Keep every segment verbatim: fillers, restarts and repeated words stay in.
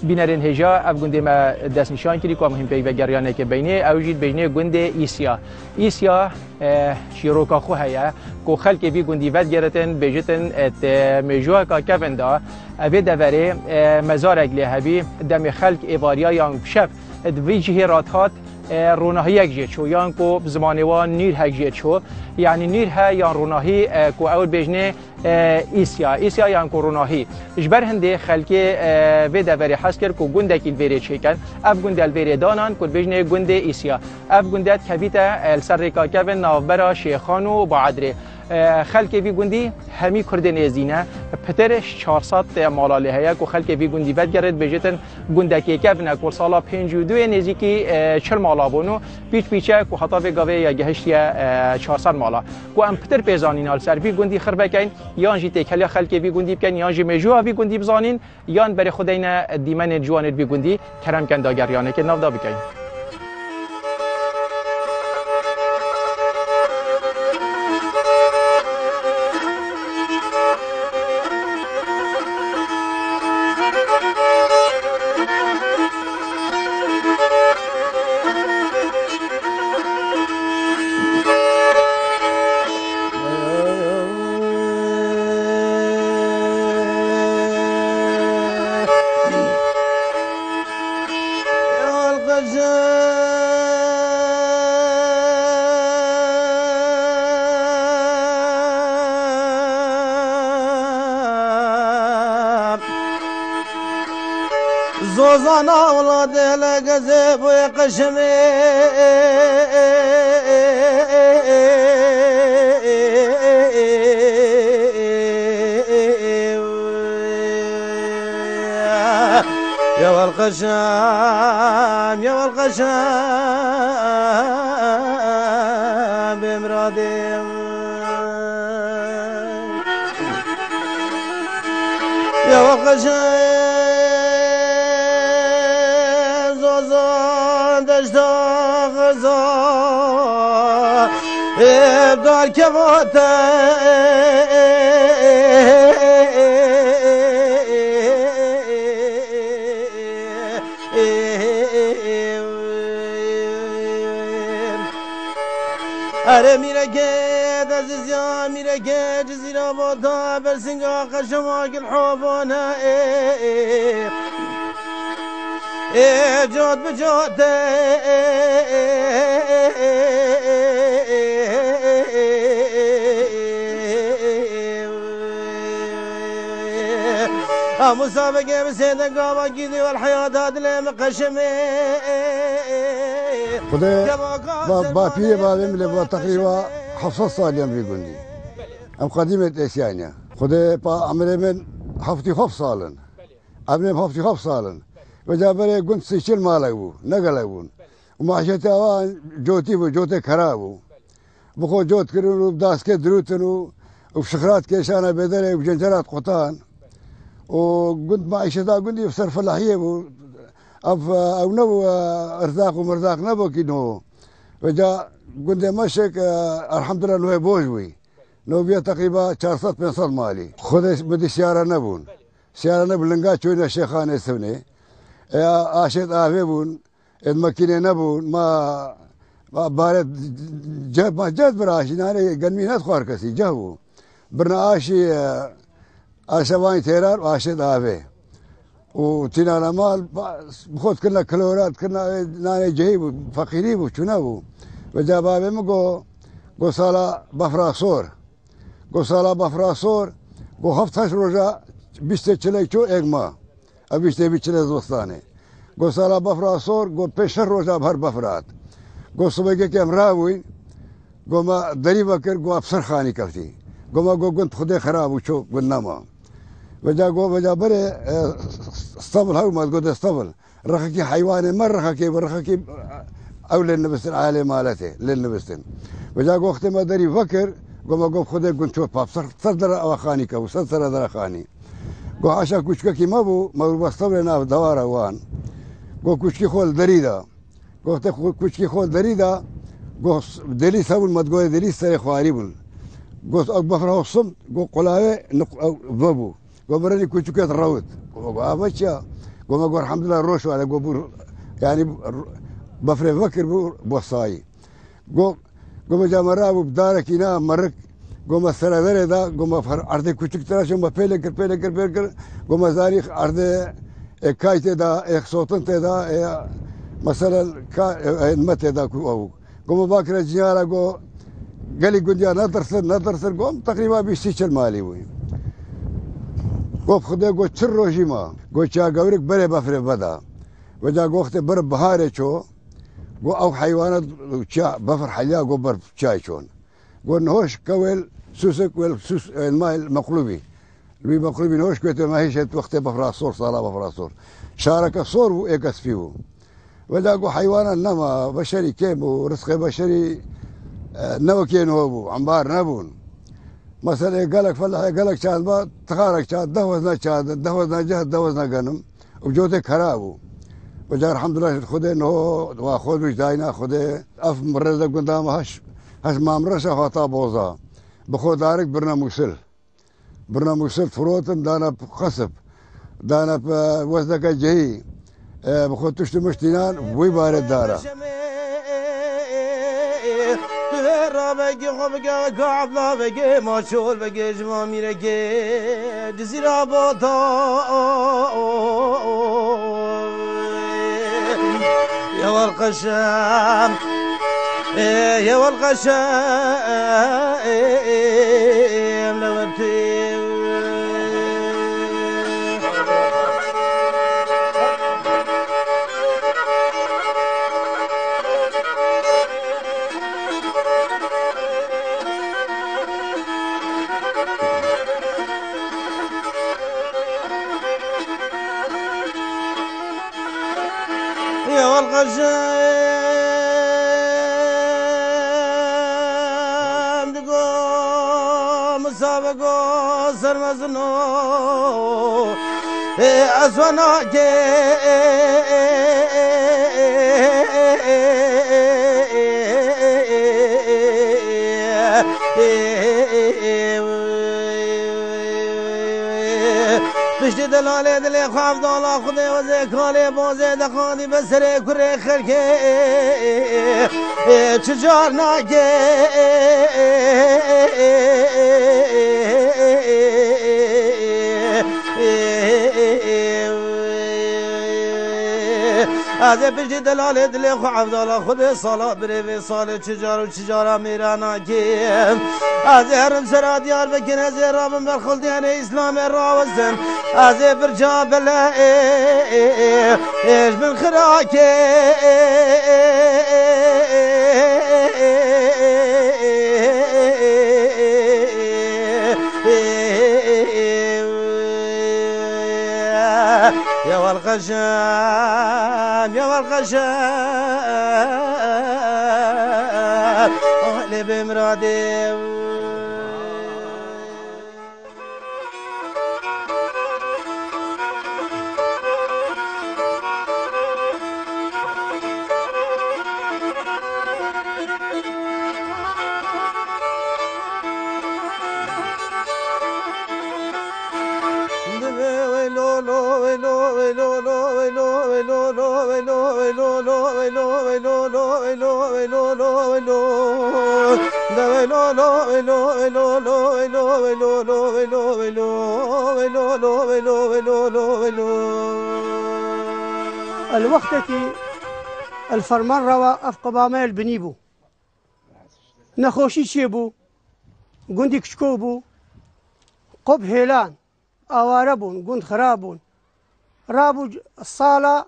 Bînerên hêja, ev gundê me destnîşan kirî ku em hîn peyvegeriyaneke beynê, ew jî dibêjinê gundê Îsya. Îsya, e, çîroka xwe heye ku xelkê vî gundî vedgeritin, bêjitin, e, di mêjûyeka kevin de, e, vê deverê, e, mezarek lê hebî, demê xelk êvariya yan şev di vî cihê re dihat, e, ronahiyek jê çû, yan ku bi zimanê wan nîrhek jê çû. Yanî nîrhe yan ronahî, e, ku ew dibêjinê, e, Îsya, Îsya yan ku ronahî. Ji ber hindê xelkê, e, vê deverê hez kir ku gundekî li vêrê çêkin. Ev gunde li vêrê danan ku dibêjinê gundê Îsya. Ev gunde dikevîte, e, li ser rêka kevin navbera Şêxan û Baedrê. E, xelkê vî gundî hemî Kurdê nêzdî ne. Pitir ji çar sed mala lê heye ku xelkê vî gundî vedgerin, dibêjitin gundekê kevin e ku li sala pêncî û duyê nêzîkî, e, çil mala bûn û pîç pîç e ku heta vê gavê ya gehiştiye, e, çar sed mala. Ku em pitir pê zanîna li ser vî gundî xirve keyn, yan jî têkiliya xelkê vî gundî bikin, yan jî mêjûya vî gundî bizanîn, yan berê xwe deyne dîmenên ciwanê di vî gundî, kerem ken dageriyanekê navda bikeyn. Zozana wela dele geze boye qeşemê. Ya wal qeşem, ya wal qeşem, bê miradê. Ya waqeşe zozan deşta xeza, ê dar kevate. Erê mîreke dezizya, mîreke cizîra vata, bersinga qeşema gil hobane. Ê, ê, cot bi cot e. Amusa bege bi sêde gava gîdî wal heyata dilê min qeşemê. Xwedê ba-, bapîrê bavê min lê ba teqrîba heft sed salî em vî gundî. Em qedîmê tesîyane. Xwedê pa emrê min heftî heft sal in. Emrê min heftî heft sal in. Vêca berê gund sî çil malek bû, ne gelek bûn. Û maîşetê awa cotî bû, cotê kera bû. Bi xwe cot kirin û bi daskê dirûtin û, û bi şixrat kêşana bêderê û bi cencerat qutan. Û gund maîşeta gundî bi ser felahiyê bû. Ev, ew nebû, e, erzaq û mirzaq nebû kî no. Vêca gundê me şik, e, elhamdulillah noyê boş bûyî. No bûye teqrîba çar sed pênc sed malî. Xwedê bi di siyara nebûn. Siyara nebûn, linga çûyne Şêxanê Sivinê. E, aşêt avê bûn. Ê di mekînê nebûn, ma, ma barê ceh, ma ceh bira aşî, nanê genmî nedixwar kesî, ceh bû. Birna aşî, e, aşevanî têrar û aşê di avê. Û tîna la mal, ba-, bi xwe dikirine kilora, dikirine, e, nanê cehî bû, feqîrî bû, çûne bû. Vêca bavê min go, go sala befra sor. Go sala befra sor, go heft heşt roja bîstê çilek çû êk ma. Ev bîstê bî çilê zivistanê. Go sala befra sor, go pênc şeş roja bi her befr hat. Go sibê gekê em rabûyn, go me derî vekir, go ev ser xanî keftî. Go me go gund xwedê xerab û çû gund nema. Vêca go, vêca berê, e, Stenbul hew me, go dê Stenbul. Rexekî heywanê me, rexekê bi rexekî ew lê nivîstin, alê maletê lê nivîstin. Vêca go wextê me derî vekir, go me go xwedê gund çû pap ser, ser dere ewa xanî kebû, ser sere dere xanî. Go haşa kûçkekî me bû, me wî bes tewrê nav dewara wan. Go kûçkî xwe li derî da. Go wextê xwe, kûçkî xwe li derî da, go s-, delî se bûn, me digoyê delî serê xwarî bûn. Go ew befra xwe sim, go qulavê niq-, ew vebû. Go mirinî kûçikê direwit. Go, go, ava çi ya? Go me got, "Elhamdulillah, roş were," go bû, yanî befrê vekir bû, bo sayî. Go, go me ca me rabû bi darekî na merik, go me serederê da, go me fer-, erdê kuçik tira çû, me pêlê kir, pêlê kir, pêlê kir, go me zanî erdê, e, kay tê da, e, sotin tê da, e, meselen, ka, e, e, me tê da ku ew. Go me vakire ciyara, go gelî gundiya netirsin, netirsin, go teqrîba bîst sî çil malî bûyî. Go bi Xwedê, go çil rojî ma, go çiya gewrik berê befrê veda. Veca go wextê ber biharê ço, go ew heywana çiya befir heliya, go ber çiyayê çon. Go nihoş ke wêl sûsik, wêl sûs, wêl mayl meqlûbî. Wî meqlûbî nihoş ku tê me hêşet wextê befra sor, sala befra sor. Şareke sor bû, êke spî bû. Veca go heywana nema, beşerî kêm bû, rizqê beşerî, e, ne wekî niho bû, embar nebûn. Meselê gelek felehê gelek çand ba, tixarek çand, deh wezna çand, deh wezna ceh, deh wezna genim. Û cotê kera bû. Veca elhamdulillah Xwedê niho, wa xwe bîş dayna Xwedê. Ev mirêze gunda me heş, heş mamreşa hata boza. Bi xwe darik birne Mûsil. Birna Mûsil firotin, dana qesib, dana wezneke cihî, e, bi xwe tişt û mişt înan wî barê dara. Tu vê rabekî xwe bike, ka Ebla vekê, maçol vekê, ji van mîrekê, Cizîra bota. Ya wal qeşem. إيه يا والغشام لو انتي يا والغشام دقو مسابقو سرمزنو. إيه أسواناكي. Piştî delalê dilê xwe evdala Xwedê wezê kalê bozê dexandî be serê kurê xelkê. Çi car nake. Ez ê piştî delalê dilê xwe evdala Xwedê sala birê vê salê çi car û çi cara mêrana kêm. Ez ê herim sera Diyarbekir, ez ê rabim ber xuldiyanê Îslamê rawestim. Ez ê birca bele ê, ê, ê, ê, ji bin xirakê, ê, ê, ê, ê, ê, ê, ê, ê, ê, ê, ê, ê, ê, ê, ê, ê, Ya wal qeşem, ya wal qeşem. Ah, lê bê miradê. Li wextekî li ferman rewa ev quba me li binî bû. Nexweşî çêbû, gundî kiçiko bû, qub hêlan, aware bûn, gund xirab bûn. Rabû c-, sala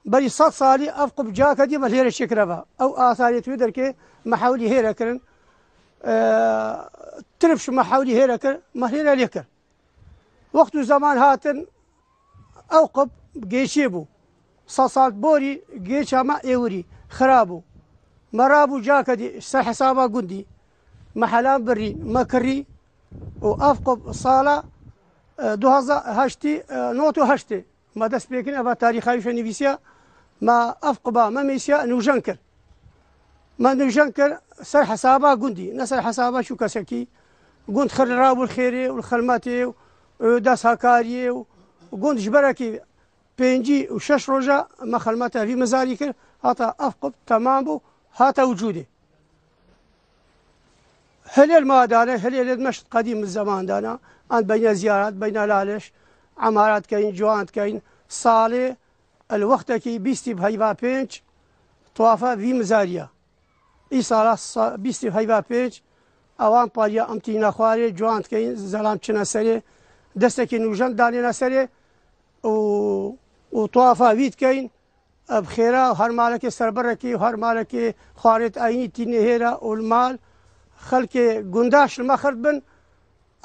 berî sed salî ev qub cake dî me lêre çêkireva. Ew asariyê tu derkê me hewlî hêre kirin. Eee, tirifş me hewlî hêre kir, me lêre lê kir. Wext û zeman hatin, ew qub gêçê bû. Sed sal borî gêça me êwirî xira bû. Me rabû cake dî ser hesaba gundî. Me helan birî, me kirî û ev qub sala, e, du hezar heştî, e, nod û heştê. Me dest pê kirin, eva tarîxa wî nivîsiya, me ev quba me mêsiya nûjen kir. Me nûjen kir ser hesaba gundî, ne ser hesaba çû kesekî. Gund xir rabû li xêrê û li xilmetê û, û dest hekariyê û gund ji berekî Pêncî û şeş roja me xelmeta vî mezarî kir, hata ev qub temam bû, hate wicûdê. Hilêl ma dane, hilêlê me ji qedîm zeman dana, an beyne ziyaret, beyne laliş, emaret keyin, ciwan keyin. Salê, el wextekî bîstî bi heyva pênc, tuafa vî mezariya. Îsala sa-, bîstî heyva pênc, ewan pariya em tîne xwarê, ciwan dikeyin, zelam çine serê, destekî nûjen danêne serê û, û tuafa wî dikeyin, bi xêra û her malekê serbirekî û her malekê xwarê di eynî tînê hêra û li mal xelkê gundaş li me xert bin,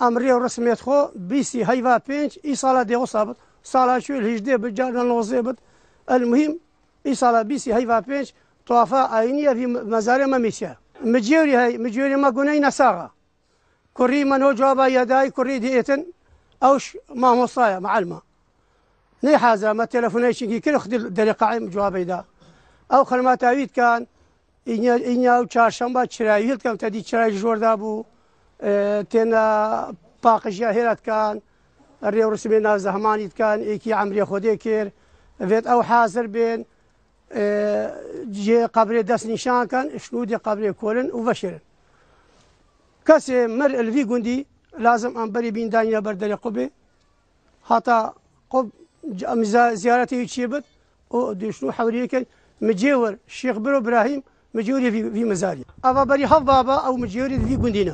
em rê û rismêt xwe bîstî heyva pênc, îsala dê wisa bit, sala çû li hîjdê bit, carna nozê bit, el muhîm, Îsala bîstî heyva pênc tuafa ayîniye vî mezarê me mîsiye. Micêwrî hey, micêwrî me guneyne saxa. Kurî me no cewaba yedayî, kurî dî êtin, ew ş-, mamosta ye, meelma. Nê hazira me telefonê çinkî kir, xidî derê qaîm cewabê da. Ew xilmeta wî dikan, înya, înya û çarşemba çirayî hildikem, te dî çirayî ji jor da bû, e, têna paqijiya hêra dikan, rê û risimê nav zehmanî dikan, êkî emrê Xwedê kir, vêt ew hazir bên, e, cihê qebrê dest nîşan ken, şinûdê qebrê kolin û veşêrin. Kesê mir li vî gundî lazim em berî bîn danîne ber derê qubê. Hata qub em za-, ziyaretê wî çê bit û duşnû hewriyê ken, micêwir Şêx Biro Birahîm, micêwirê vî, vî mezarî. Eva berî hev baba ew micêwirê di vî gundî ne.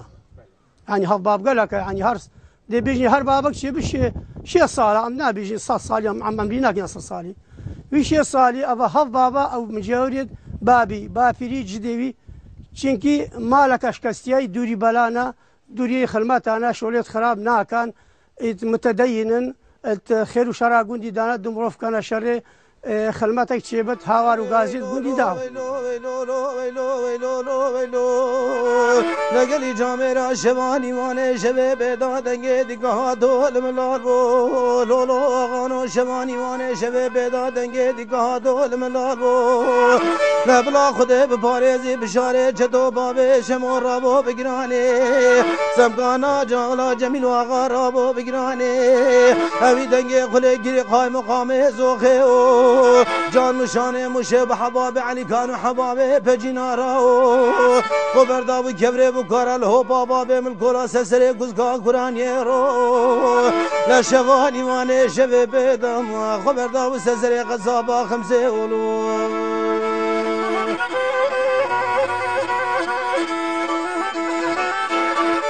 Yanî hev bab gelek e, yanî her, dê bêjin her babek çê bi şê-, şêst sala, em nabêjin sed salî, em, em emrî nakin sed salî. Wî şêst salî, eva hev baba ew micêwirê babî, bapîrî cidê wî. Çinkî maleke şikestiyayî dûrî belane, dûriyê xilmetane, şolêt xirab nakan, ît mutedeyîn in, ît xêr û şera gundî dane, du mirov kene şerê, e, xilmetek çêbit, hawar û gazî gundî da. Negelî camêra şevanî wane şevê bêda dengê digaha dol milal bo. Lolo axano şevanî wane şevê bêda dengê digaha dol milal bo. Ne bila Xwedê biparêzî bişarê çeto babê şemo rabo bigiranê. Semkana cala Cemîl Axa rabo bigiranê. Evî dengê xulê girê qaymeqamê zoxê o. Can nişanê muşê bi hebabê Elîkan û hebabê Pecînara o. Xwe berda bû kevrê bû kara li hopa babê milkola seserê guzga kuraniyê ro. Le şevanî wanê şevê bêdam xwe berda bû seserê qezaba Xemsê olo.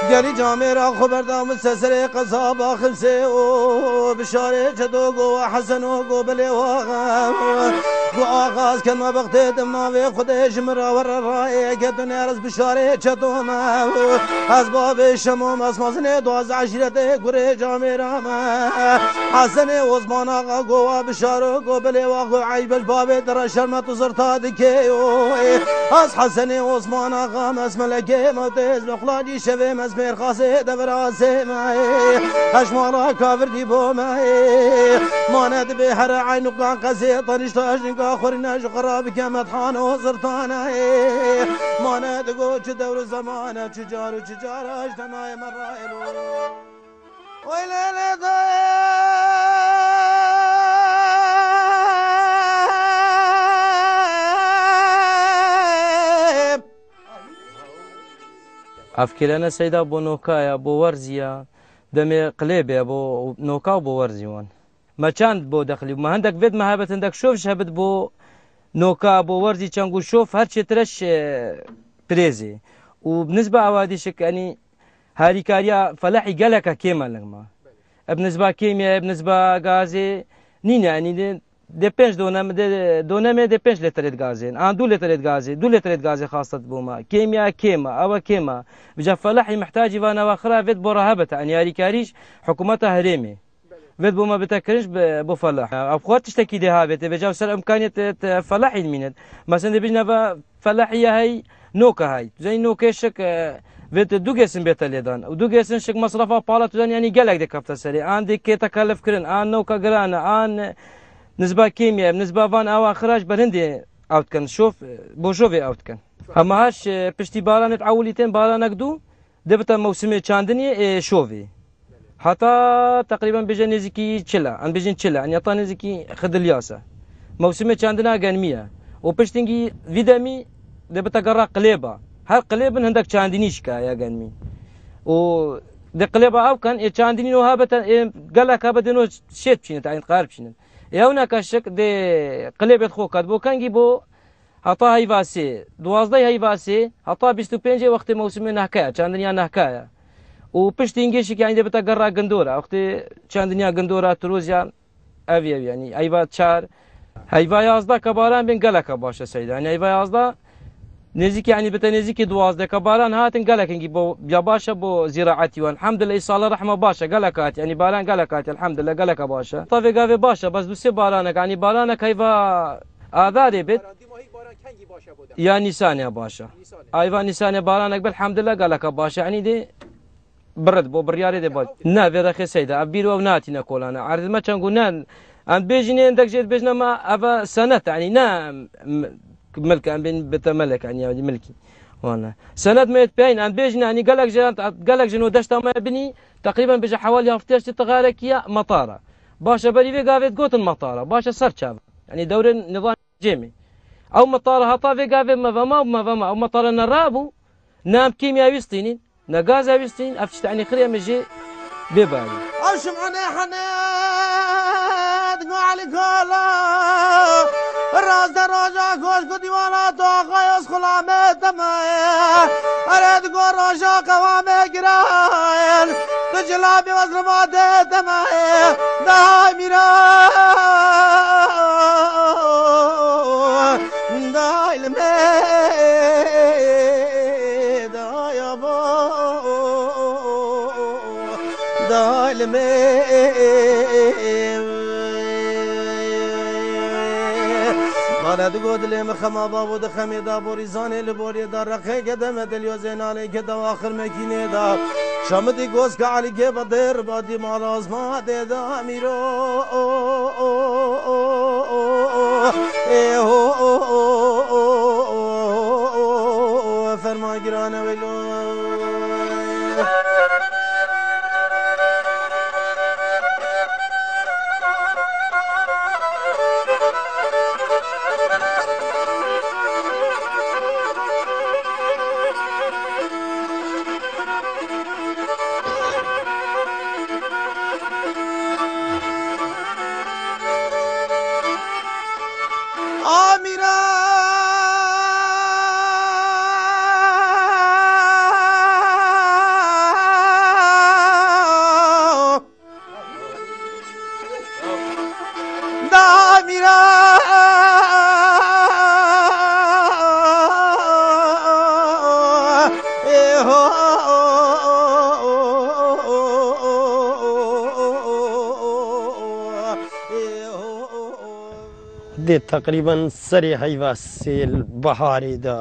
Gelî camêra xwe berda min seserê qezaba Xilsê o. Bişarê çedo go Hesen o go bilê waxa. Go axaz kema bextê di mavê Xwedê ji min ra were rayê ke tu nêriz bişarê çedo me. Ez bavê Şemo mesmazinê duwazdeh eşîretê gurê camêra me. Hesenê Osman Axa go wa bişaro go bilê wa go eyb el bavê dira şerme tu zirta dikê yo. Ez Hesenê Osman Axa mesmelekê me têz li xulacî şevê mezmêr xasê devirasê me. Heşmala kavir dî bo me. Mane dibê here eynukan qezê tanişta jinka xurîne ji xira bike methan o zirtane. Mane digo çi dewr û zemane çi car û çi cara ji tenayê me raylo. Oy lê lê dayê. Ev kêlene seyda bo noka ya, bo werzî ya. Demê qilêbê ya, bo noka û bo werzî wan. Me çand bo dexlî. Me hindek vêt me hebit, hindek şov ji hebit bo noka, bo werzî çeng û şov her çê tireş, e, pirêzê. Û bi nisba ewa dîşik, enî harîkariya felahî geleke kêm e ling me. Eb nisba kêmiyê, eb nisba gazê nîne, enî de, de pênc donem, de, donemê de pênc lîtrê gazê, an du lîtrê gazê, du lîtrê gazê xastet bo me. Kêmiya kêm e, ewa kêm e. Vêca felahî mihtacî van ewa xira vêt bo re hebit, enî harîkarî ji hikûmeta herêmê. Vêt bo me bite kirin ji bo felah. Ev xwar tiştekî dê havêt, vêca ser imkaniyet, e, felahî mînet. Mesela dê bijne ve felahî ya hey, noka hey. Tu zanî nokê şik, e, vêt du gêsin bête lêdan. Û du gêsin şik mesrefa pala tu zanî, yanî gelek dê kefte serê. An dê kê tekelif kirin, an noka giran e, an, e, nizba kêmiye, nizba van awa xiraş berhindê ew dikin. Şof, e, bo şovê ew dikin. Hema haş, e, piştî baranê ewilî tên baranek du, dê bite mewsimê çandinê, e, şovê. Heta teqrîben bêje nêzîkî çil e. Em bêjin çil e. Yanî heta nêzîkî Xidilyas e. Mewsimê çandina genmî ye. Û piştî hingî vî demî dê bite gera qilêba. Her qilêbin hindek çandinî şikaya genmî. Û dê qilêba ew ken, ê çandinî no hebite, ê gelek hebite no şêt biçînin, tayîn qar biçînin. Ê ew neke şik dê qilêbê xwe ket bo kengî bo Heta heyva sê, duwazdeh heyva sê, heta bîst û pêncê wextê mewsimê nehke ye, çandiniya nehke ye. Û piştî hingê şik, yanî dê bite gera gindora. Wextê çandiniya gindora, tiroziya, ev ye, yanî heyva çar. Heyva yazdeh ke baran bên geleke baş e seyda. Yanî heyva yazdeh nêzîkî, yanî bite nêzîkî duwazdeh ke baran hatin gelek hingî bo, ya baş e bo zîraetî wan. Elhamdulillah, îsala rehma baş e, gelek hatiye. Yanî baran gelek hatiye, elhamdulillah, geleke baş e. Heta vê gavê baş e, bes du sê baranek, yanî baranek heyva Adarê bit. Baran, dî mahî baran kengî baş e bo de? Ya Nîsanê baş e. Nîsanê. Ayva Nîsanê baranek bi, elhamdulillah, geleka baş e. Yanî dê birid bo, biryarê dê baş. Ne, vê rexê seyda. Ev bîr we natîne kolane. Erdê me çend gu ne. Em bêjîne, endek jê dibêjine me, eve senet, yanî ne m-, milk, em bên bite melek, yanî ya milkî. Wana. Senet me yê peyn, em bêjîne, yanî gelek jê, gelek jê no deşta me binî, teqrîben bêje hewalî heftê heştê tixarekî ye, metara. Baş e, berî vê gavê digotin metara. Baş e, ser çav. Yanî dewrên nizam cêmê. Ew metara heta vê gavê me ve ma, me ve ma. Ew metara ne rabû, ne em kîmyawî stînîn, ne gaz ewî stînîn, ev tişt, yanî xirê me jê bê barî. Ew şimanê hene digo Elî Kala, raste roja koşk û dîwana toxayos xulamê temaye. Erê digo roja qewamê girayen, tu cilabî wezlima dê temaye. Day mîra, day li me, day abo, day li me. Bala digo dilê min xema babo di xemê da borî zanê li borê da reqê gedeme delyo zênanê ke dewa xirmekî nê da. Şamidî goz ke Elî gê be dêr ba dî malaz ma dê da mîro. Ê ho, ferman girane weylo. Amîra! Damîra! Ê ho! Dê teqrîben serê heyva sêl biharê de,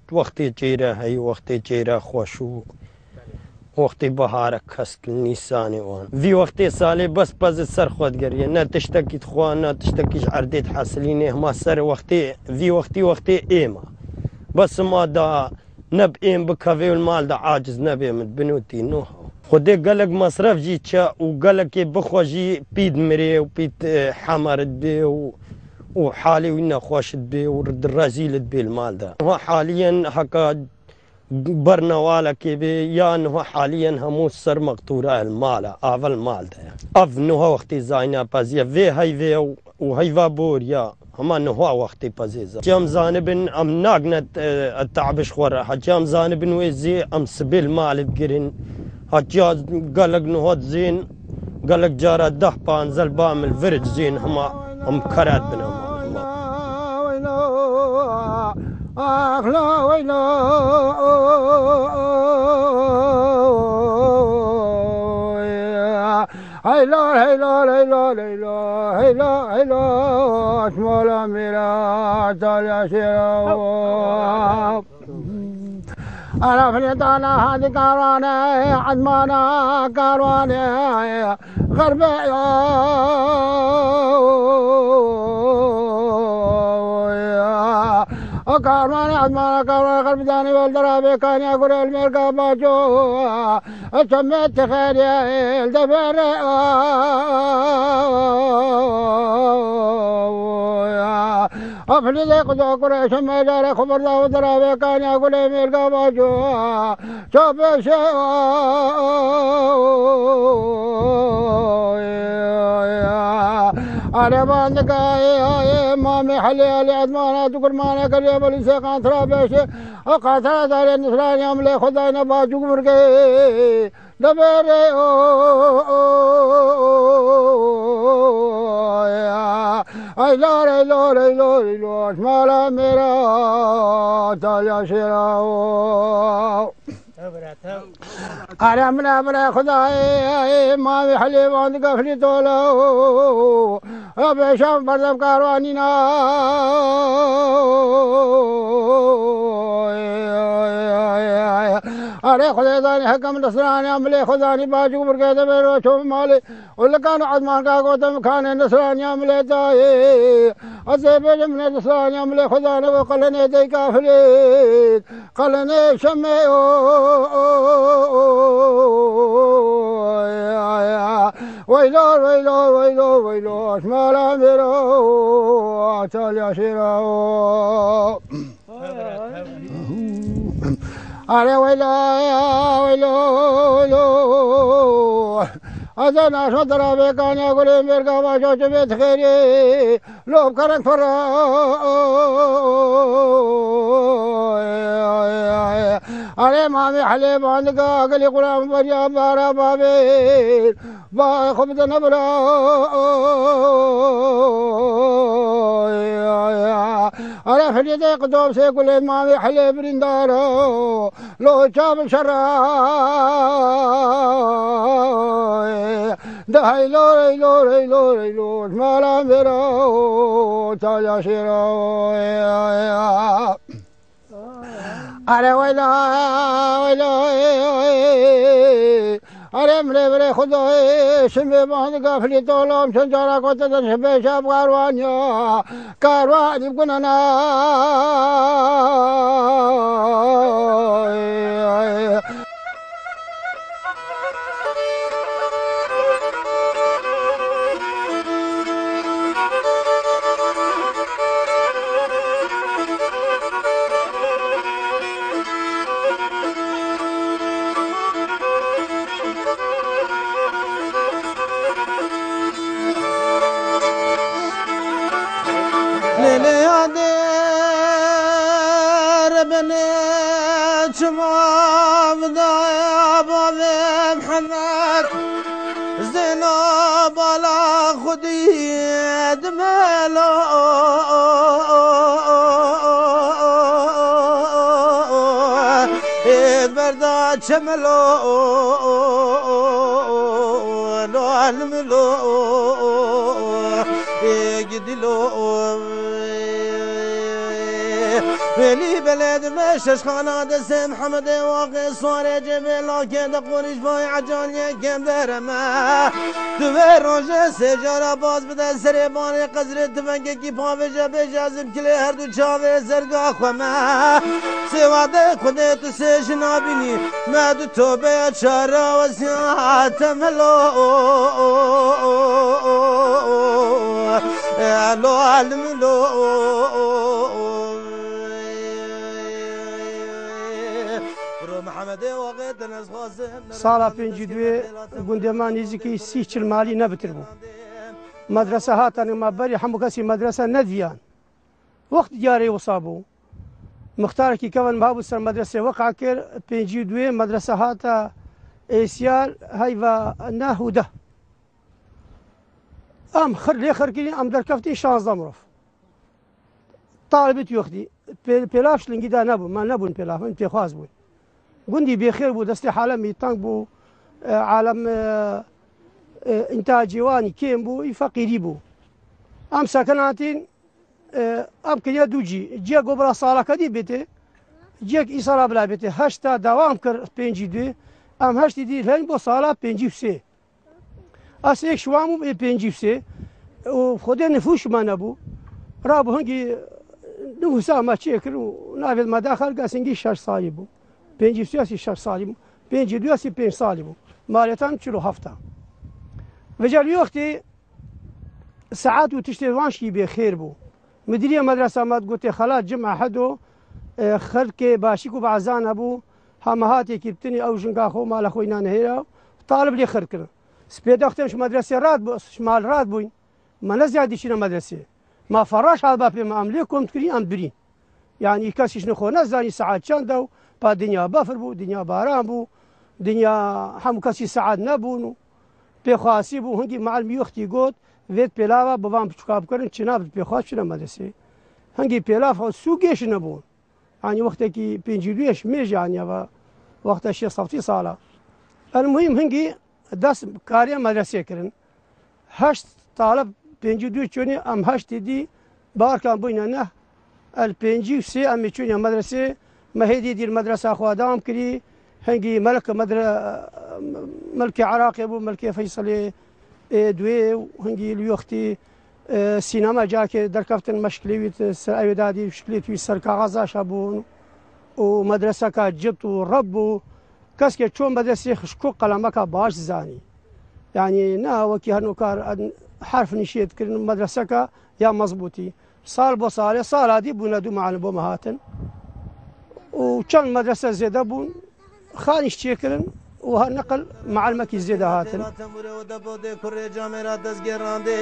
wextê çêre hey, wextê çêre xweş û wextê biharek hest li Nîsanê wan. Vî wextê salê bes pez li ser xwe digeriye. Ne tiştekî dixwa, ne tiştekî ji erdê dihesilînê. Hema ser wextê, vî wextî wextê êm e. Bes hema da ne bi êm bikevê û li mal de aciz nebê min binûtî nuha. Xwedê gelek mesref jî çe û gelekê bixwe jî pî dimirê û pî, e, hemer dibê û, û halê wî nexweş dibê û rezîl dibê li mal de. Niha haliyen heka ber newalekê bê ya niha haliyen hemû ser meqtûra ye li mal e, ava li mal de ye. Ev niha wextê zayna peziye vê heyvê û, û heyva boriya. Hema niha wextê pezê zan. Hecî em zanibin, em nagine, e, e, te'biş xwe re. Hecî em zanibin wê zê em sibê li malê digirin. Hecî gelek niha dizên, gelek cara deh panzdeh li ba min vir dizên hema em keret bin hema, hema. Heylal, heylal, heylal, heylal, heylal, heylal, Şmola mîra, Talya şêra. Araflê dana hadi karwane, azmana karwane, xerbe ya. Karmana, azmana, karmana, karbidani, veldara, bekanya, gure, elmerga, baco, çemmet, xeriye, eldebere, afli de kudo, kure, şemme, care, kubarda, udara, bekanya, gure, merga, baco, çapeşe, Are bandika, e, e, mame hale, ale, azmana, tu kurmana, kariye, bali, se, kantra, beşe, o, kantra, dare, nisrani, amle, Xwedayne, bacuk, burge, debere, o, o, o, o, o, ya. Ay, lor, ay, lor, ay, lor, ay, lor, mala, mera, talya, şera, o. Are min, min Xwedayê, mavê helê van digeflî tolo. Beşan berdem karwanîna. Are Xwedê zanî hekem li siraniya milê xwe zanî bacû birgê de bê roço malê. Û li kan û ezman ka gotin kanê nisraniya milê dayê. Ez ê bêjim ne nisraniya milê xwe zanî û qelenê dey kafilê. Qelenê şemê o, o, o, o, ya, ya. Weylo, weylo, weylo, weylo, şmala mero, çalya şêra o. Are weylo, weylo, weylo. Aza naşo dera vê kanya gulê mêrga vaşo çi vê dixêrê. Lobkaran para. Are mami hale bandiga geli qulam bariya bara babê. Ba xwe bide nebira. Are felîdê qidom sê gulê mami hale birindara. Lo çav şera. De hey lo, hey lo, hey lo, hey lo, mala mera o, çalya şera o, ya, ya. Are weyla, weyla, are mle vere Xwedayê, şimê band gaflî tolam, çend cara kote de şibê şab karwan ya. Karwanî gunana. Lêlê ya dêr binê çima vidaya bavê Mihemed. Zêna bala xwedî dimelo. Ê berda çemelo. Lo alim lo. Ê gidilo. Welî beled me şeşxana de se Mihemedê waqê suarê cebê lakê de qorîş vay ecaniyê kêm dereme. Tu vê roje sê cara baz bide serê banê qezrê tifengekî pavêje bêje ez im kilê her du çavê zerga xwe me. Sêwa de Xwedê tu sê jina bînî me du tobeya çara wesiya temelo. Elo alim lo. Bro Mihemedê waqê tenez xwazim. Sala pêncî û duyê gundê me nêzîkî sî çil malî ne bitir bû. Medrese hatane ma berî hemû kesî medrese nediyan. Wext diyarê wisa bû. Mixtarekî kevin mabû ser medresê weqa kir, pêncî û duyê medrese hata êsiyar heyva neh û deh. Em xir lê xirkirî em derkeftî şanzde mirov. Talibî tu wextî pê-, pêlav şilingî de nebû, me nebûn pêlav, em têxwaz bûn. Gundî bêxêr bû, destê halemî teng bû, e, alem, e, e, înta cêwanî kêm bû, î feqîrî bû. Em sekinatîn, e, em kiriye du cî. Ciyek go bira saleke dî bêtê, ciyek îsala bila bêtê. Heşta dewam kir pêncî duyê, em heştî dî leyn bo sala pêncî û sê. Ez êk şiwan bûm ê pêncî û sê û xwedê nifûş me nebû. Rabû hingî Nifûsa me çêkir û navê me da xelka singî şeş salî bû. Pêncî sê şeş salî bû. Pêncî du pênc salî bû. Malêtan çil û heft a. Vêca li wextê saet û tiştê wan şî bê xêr bû. Midirê medresa me digotê xelat cima hedo, e, xelkê başîk û bazan hebû, hema hatêkî bitinî ew jinga xwe û mala xwe îna nehêra, talib lê xir kirin. Spê dextên ji medresê rat bû, ji mal rat bûyn. Me ne ziyadî çîne medresê. Ma feraş hat ba pê me, em lê kom dikirî, em birî. Yani kes îş xwe nezanî saet çend e û pa dinya befir bû, dinya baran bû, dinya hemû kesî saet nebûn û pêxwasî bû. Hingî mealmî wextî got, vêt pêlava bi van piçûka bikirin, çi nabit pêxwas çine medresê. Hingî pêlav xwe sû gêş nebûn. Yani wextekî pêncî duyê ji mêj yani eva wexta şêst heftî sala. El muhîm hingî dest karê medresê kirin. Heşt talib pêncî duyê çûnî em heştê dî barkan bûyne neh. El pêncî û sê em ê çûnî medresê. Me hêdî dîr medresa xwe dewam kirî. Hingî melk medre-, melkê Iraqê bû, melkê Feysalê ê duê û hingî li wextî, e, sînema cakê derkeftin me şikilê wî ser ew dadî şikilê wî ser kaxaza şa bûn û medreseka cit û reb bû. Keskê çû medresê xişk û qelemeka baş zanî. Yani ne wekî her nokar herf nîşê dikirin medreseka ya mezbûtî. Sal bo salê, sala dî bûne du mealim bo me hatin. Û çend medrese zêde bûn, xanîş çêkirin û her neqil mealimekî zêde hatin. Tembûre û debodê kurê camêra destgêrandê.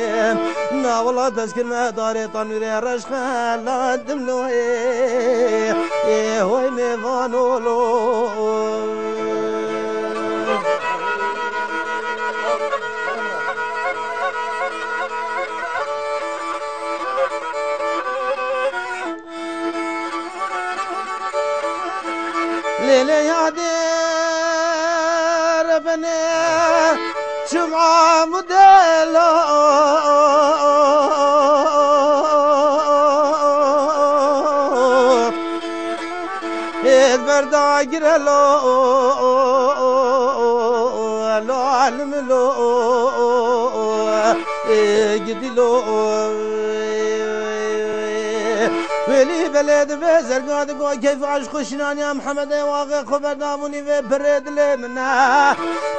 Na wela destgirme darê tanûrê reşxe la dimloyê. Ê hoy nêvanolo. Lêlê yadê rebene çima mudelo. Êd berda girelo, lo alimlo, ê gidilo. Welî belê dibe zerga digo keyf aşq û şinaniya Mihemedê waxê xwe berdabûnî vê pirê dilê min e.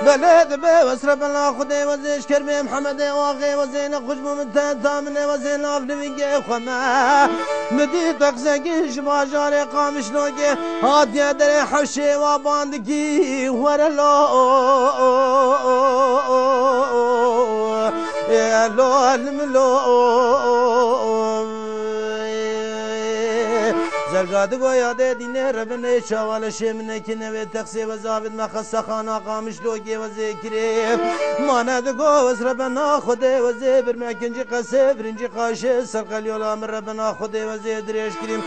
Belê dibe wesre bela Xwedê wezê ji kermê Mihemedê waxê wezê nexweş bû min te ta min e wezê nav nivîngê xwe me. Min dî teqzekî ji bajarê Qamişlokê hatiye derê hewşê wa bandikî were lo. Ê lo limlo. Zerga digo yadê dînê rebinê çawa leşê min ê kinê wê texsê wezavit me xestexana Qamişlokê wezê kirê. Mane digo wez rebena Xwedê wezê birme kincî qesê birincî qaşê ser qelyola min rebena Xwedê wezê dirêj kirîm.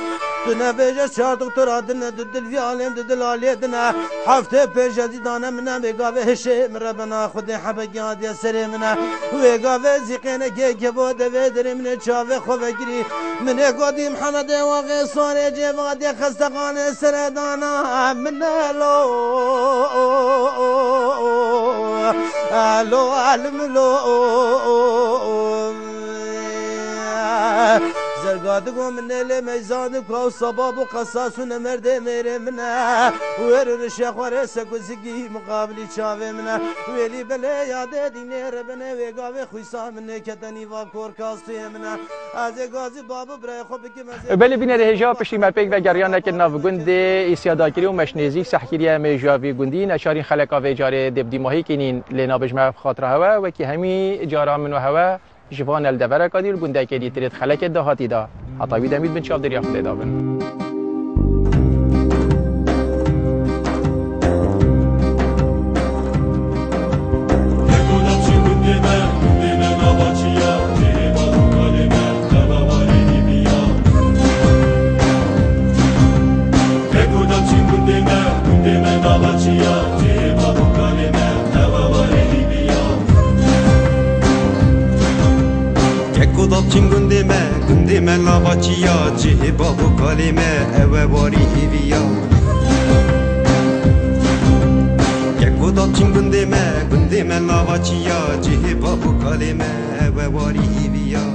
Tu nebêje çar doktora dine, du dil vî alêm, du dil aliyê dine. Heftê pênc ezî dane min e, vê gavê hişê min rebena Xwedê hebekî hatiye serê min e. Wê gavê zîqênekê kebo devê derê min ê çavê xwe vekirî. Min ê gotî Mihemedê waxê sarê cêvadê xestexanê seredana min e lo. Elo, alim lo. Zerga digo min ê lê meyzan diko, sabab û qesas û ne merdê mêrê min e. Wêr û rişê xwe rê sek û zikî muqabilî çavê min e. Wêlî belê yadê dînê rebinê wê gavê xwîsa min ê kete nîva kor kastiyê min e. Ez ê gazî bab û birayê xwe bikim, ez ê Belê bînerê hêja piştî me pêk ve geriyaneke nav gundê îsyada kirî û meş nêzîk seh kiriye me ji ya vî gundî neçarîn xeleka vê carê dê bi dîmahî kînîn lê nabêjme xatira hewe wekî hemî cara min û hewe ji van el devereka dî li gundekê dîtirê di xelekê dahatî de. Heta wî demî di bin çavdêriya Xwedê de bin. Keko Dalçîn gundê me, gundê me nava çiya, cihê bav û kalê me, ew e warî hêviya. Keko Dalçîn gundê me, gundê me nava çiya, cihê bav û kalê me, ew e warî hêviya.